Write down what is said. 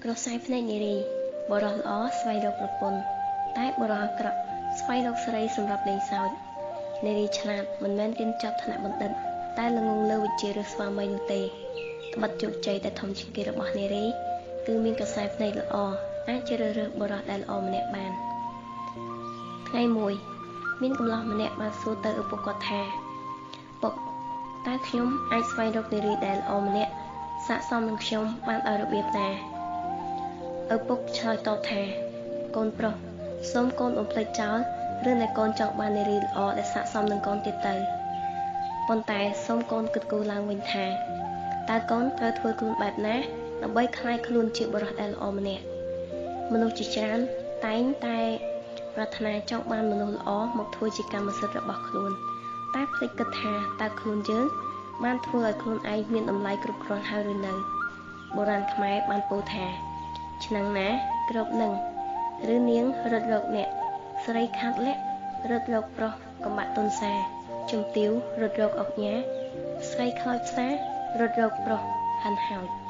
ក្រសែភ្នែកនារី បុរសល្អស្វែងរកប្រពន្ធ តែបុរសអាក្រក់ស្វែងរកស្រីសម្រាប់លេងសើច។ នារីឆ្លាតមិនមែនរៀនចប់ថ្នាក់បណ្ឌិត តែល្ងង់លើវិជ្ជារើសស្វាមីនោះទេ។ ត្បិតជោគជ័យដែលធំជាងគេរបស់នារី គឺមានក្រសែភ្នែកល្អ អាចជ្រើសរើសបុរសដែលល្អម្នាក់បាន។ ថ្ងៃមួយ មានកំលោះម្នាក់បានសួរទៅឪពុកគាត់ថា ពុក តើខ្ញុំអាចស្វែងរកនារីដែលល្អម្នាក់ស័ក្តិសមនឹងខ្ញុំបានដោយរបៀបណា? ឪពុកឆ្លើយតបថា កូនប្រុស សូមកូនបំភ្លេចចោលរឿងដែលកូនចង់បាននារីល្អដែលស័ក្តិសមនឹងកូនទៀតទៅ ប៉ុន្តែសូមកូនគិតគូរឡើងវិញថា តើកូនត្រូវធ្វើខ្លួនបែបណាដើម្បីក្លាយខ្លួនជាបុរសដែលល្អម្នាក់។ មនុស្សជាច្រើនតែងតែប្រាថ្នាចង់បានមនុស្សល្អមកធ្វើជាកម្មសិទ្ធិរបស់ខ្លួន តែភ្លេចគិតថាតើខ្លួនយើងបានធ្វើឲ្យខ្លួនឯងមានតម្លៃគ្រប់គ្រាន់ហើយឬនៅ? បុរាណខ្មែរបានពោលថា ឆ្នាំងណាគ្របនឹង ឬនាងរត់រកអ្នក ស្រីខាត់លាក់រត់រកប្រុសកំបាក់ទុនសា ជំទាវរត់រកអុកញ៉ា ស្រីខ្លោចផ្សាររត់រកប្រុសហិនហោច។